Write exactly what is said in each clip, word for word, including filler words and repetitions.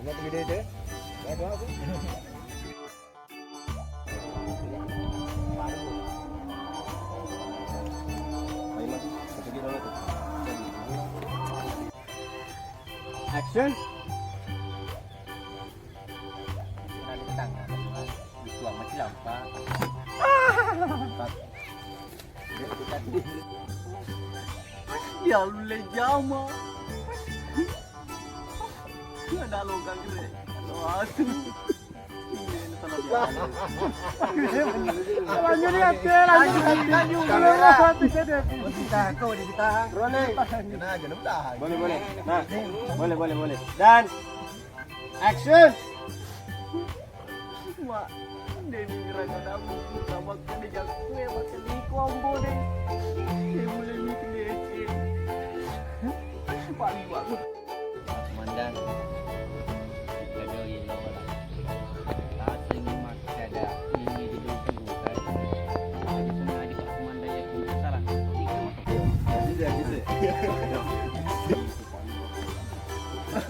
Lihat gede deh. Lihat apa? Action. Nah, di tengah. Itu amat sih lampa. Ya, lu le jama. Ada lo gagre. Lo atu. Lanjut ya, Teh, lanjut, lanjut, lanjut. Kita, kau di kita. Rolling. Kena aja, udah. Boleh, boleh. Nah, boleh, boleh, boleh. Dan action. Mak, Denny ngerasa tamu sama aku di jalan gue, makan di kombo deh. Dia mulai mikir deh. Paling bagus. Komandan, kita doi lo lah. Langsung makkada ini di dukung bukan. Jadi sengaja Pak Komandan ya, salah. Bisa, bisa.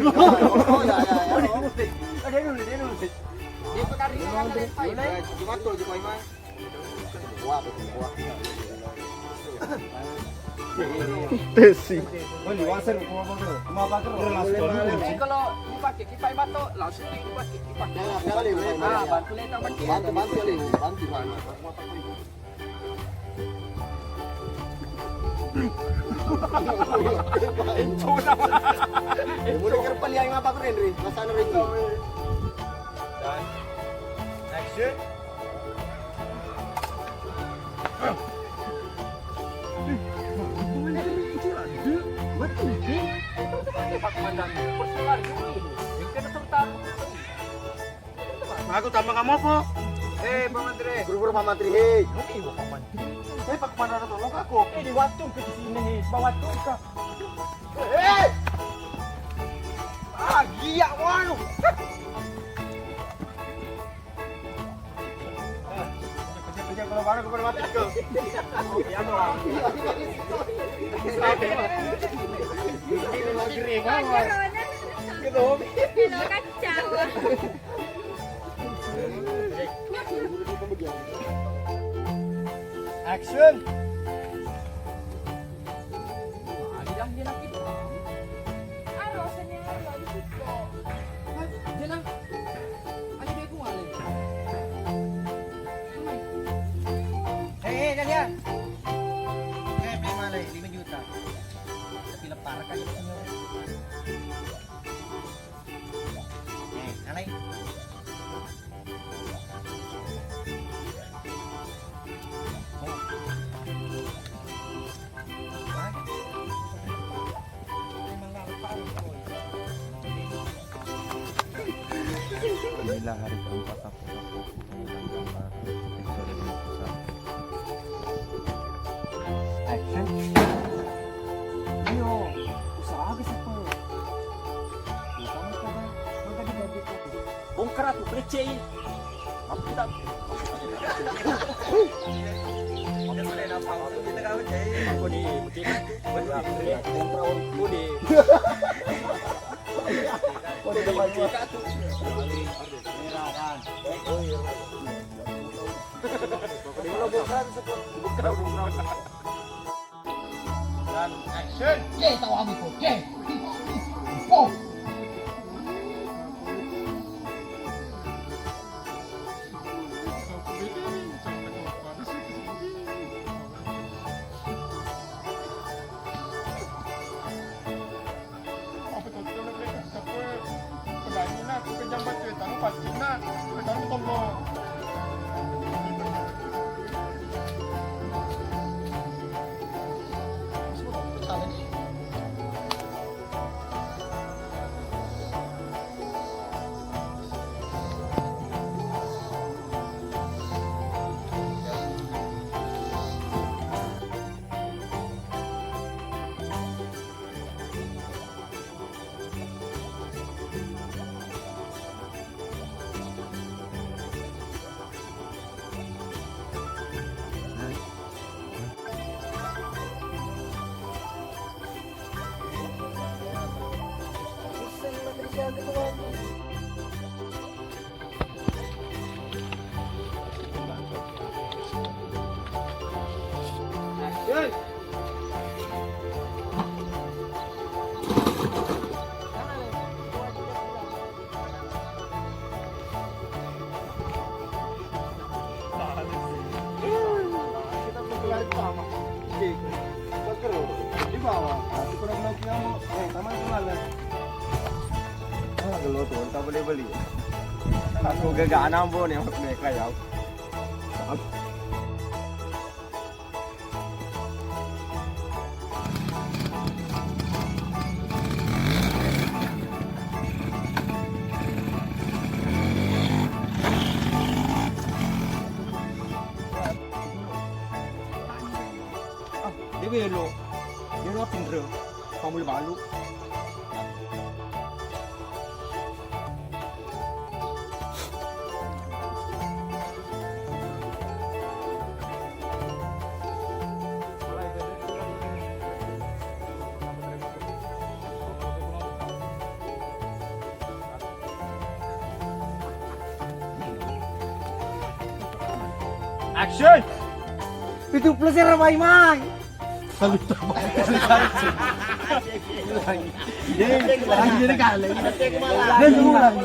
Oh, ya, ya, ya. Dia dulu, dia dulu. Dia pekari. Boleh? Cuma tuh, cuma main. Wah, betul, wah. Tesi. Oh, liwasan, cuma apa, cuma apa, cuma apa. Eh, kalau dipakai kipas batu, langsung dipakai kipas. Jangan, jangan, Leo, jangan. Ah, bantu letak bantu. Bantu, bantu, Leo, bantu, bantu. Mulai kerpa liang apa keren, Ri? Masana, Ri. Dan action. Pak Komandan, personal dulu ini. Yang kena serta. Aku tambah kamu apa? Eh, Pak Mantri. Buru-buru Pak Mantri, hei. Oke, Pak Mantri. Eh, Pak Komandan, tolong aku. Eh, di waktu ke sini, hei. Sebab waktu ke. Eh! Ah, iya, waduh. Kerja, kerja, kalau baru, aku mati ke. Iya, doang. Ini lagi ribut. Gitu. Kilo kacau. Action. Wah, bilang dia lagi. Aro, seni aro, lagi suka. Hah? Dia nang. Ayo, dia kuat lagi. Eh, eh, kalian. Eh, beli mana? Lima juta. Tapi lepar kan itu. Eh, alai. Inilah hari keempat aku. Action. Ayo, usaha ke siapa? Bukan, bukan, bukan di bawah kita. Bongkar atuh, kecei. Apa kita? Apa di, apa di? Apa di? Dan action. Oke, tahu aku kok. Oke. Oh. Boleh beli. Aku gagana ambo ni, aku naik kayau. Ah, dia belok. Dia nak pinter. Kamu boleh balu. Action! Itu plus era mai mai. Salut. Jadi kali. Dan ulang.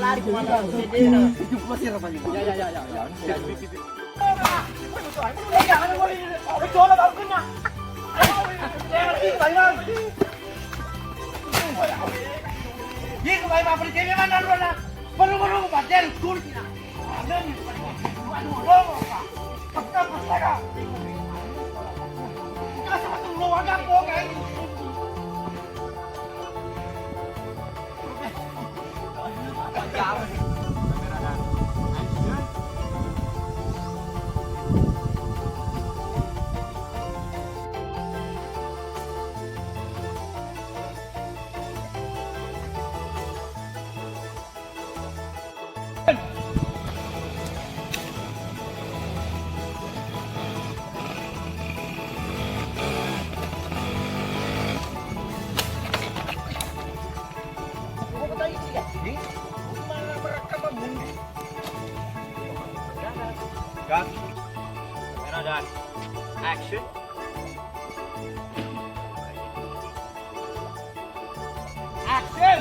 Itu plus era mai mai. Cut. Kamera dan action. Action.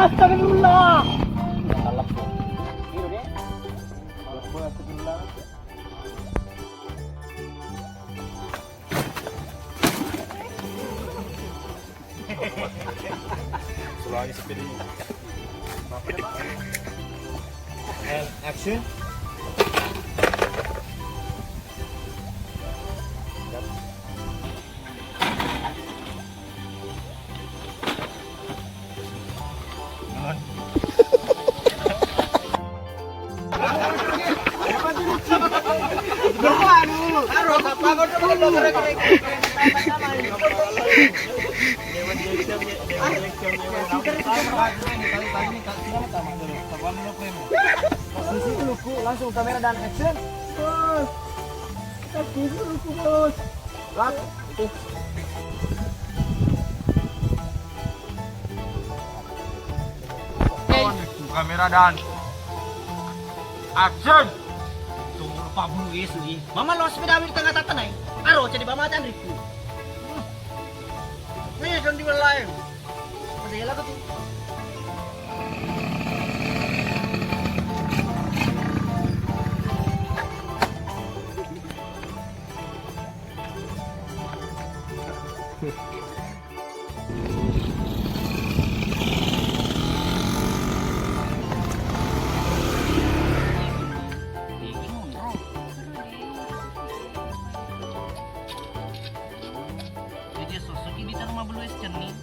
Astagfirullah. Sulangi sepedi. And action. Posisi luku, langsung kamera dan action. Bos. Kaki luku, bos. Cut. Oke. Kamera dan action. Tuh, lupa bulu Yesu, ih. Mama lo sepeda di tengah tata nai. Aro, jadi mama dan Riku. Nih, jangan di lain. Masih lagu tuh. Jadi sosok ini taruh mabelu es cerni.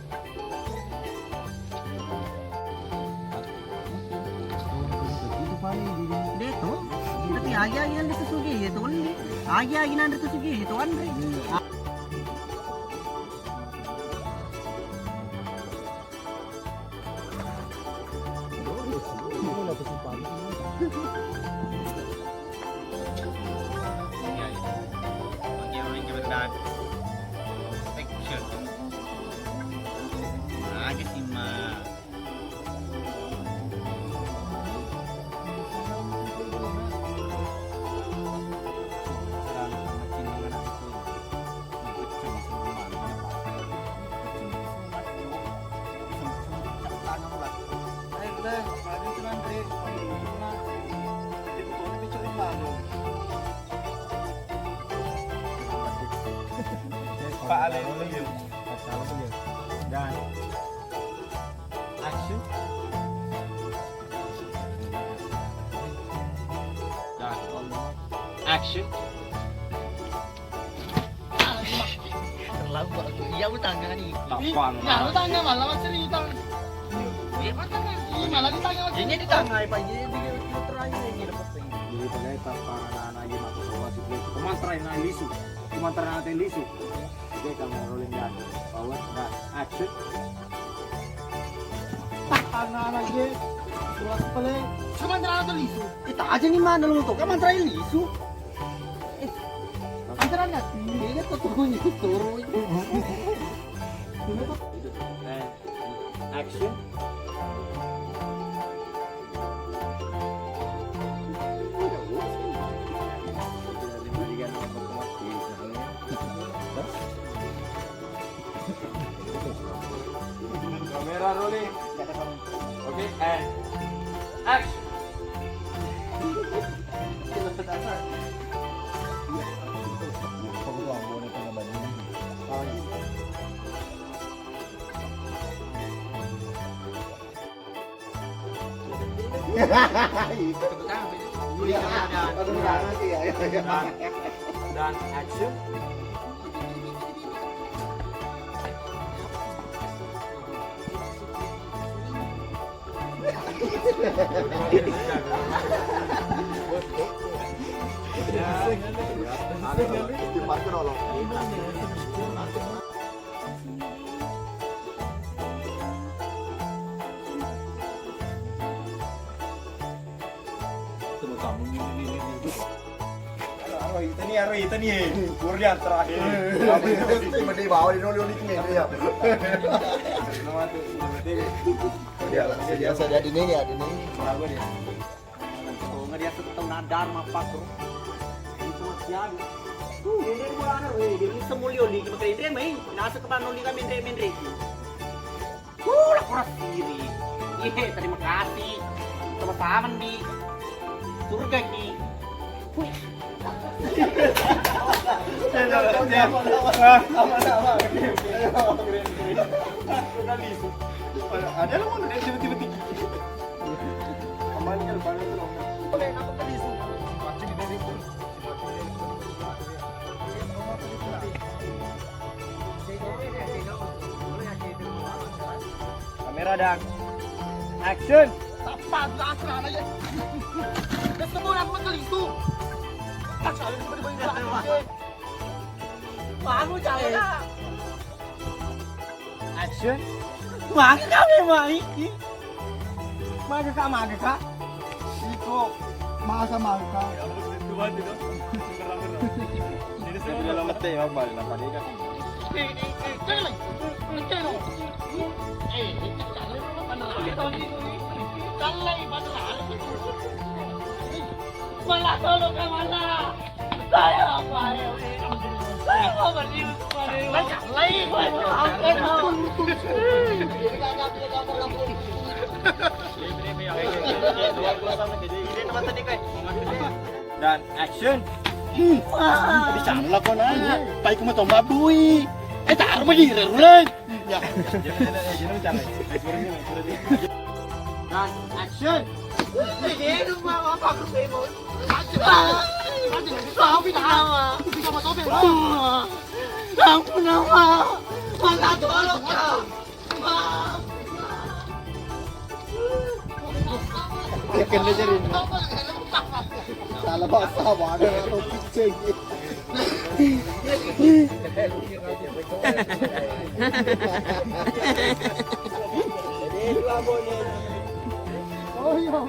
Deto, tapi agi-agi yang ditusugi, ya tuh, Andi. Agi-agi nang ditusugi, ya tuh, Andre. Iya, iya. Bagi orang yang kebetulan inspection. Nah, aja sih, Mak. Pak Ale Leo. Dan action. Dan action. Terlalu bagus. Iya, utangnya nih. Tapang. Nah, utangnya malah masih utang. Iya, malah ditanya. Ini ditanya apa? Ini di terakhir ini lepas ini. Jadi, pada tapang anak-anak ini masuk ke wasit. Komantra yang lisu. Komantra yang lisu. Oke, kamera rolling, dan forward, dan action. Tah, anak-anak je. Kelas pele. Komantra yang lisu. Kita aja nih mana lu tuh? Komantra yang lisu. Eh, antara nggak? Ini kan tuh turun, turun. And action. Kamera rolling. Oke, and action. Iya. Tepuk tangan, Beda. Iya. Tepuk tangan, Beda. Tepuk tangan sih, ya, ya, ya. Dan, dan action. Aro, aro, ita ni, aro, ita ni, eh. Kurnian terakhir. Mending bawa di dulu, di sini, ya. Nama tuh, nama tuh. Ya, biasa jadi nih, ya, ini. Kenapa dia? Nggak dia tetap nadar, mapak, bro. Itu masih ada. Tuh, ini mulai, weh, dia bisa mulio lagi, makanya dia main. Nasa kepala noli kami, Andre, Andre. Kula kura siri. Iya, terima kasih. Sama-sama di surga ki. Wih. Ada lo mau tiba-tiba tinggi. Aman kan, paling itu loh. Oke, kenapa tadi su? Kamera dan action. Apa tuh asrama ya? Terus kamu kenapa kelitu? Asal itu tiba-tiba. Bagus, jangan. Action. Mangga kami, Mai. Mangga kak, mangga kak. Iko masa mangga. Jadi dalam mete, Bang, Bang, kenapa dia kan? Eh, eh, eh, jangan lagi. Eh, jangan lagi. Eh, eh, jangan lagi. Mana lagi? Jangan lagi, mana lagi? Malah tolong ke mana? Saya apa ya? Saya mau berdius pada lain. Dan action. Di sana lah kau nanya. Pai kuma tomba bui. Eh, taruh bagi rerulai. Ya. Dan action. Ini rumah apa aku sih, Bos? Aduh, aduh, ampun, Nama. Ampun, Nama. Mangga tolong, Kak. Kena jadi. Salah bahasa, mana? Kucing. Oh, iya.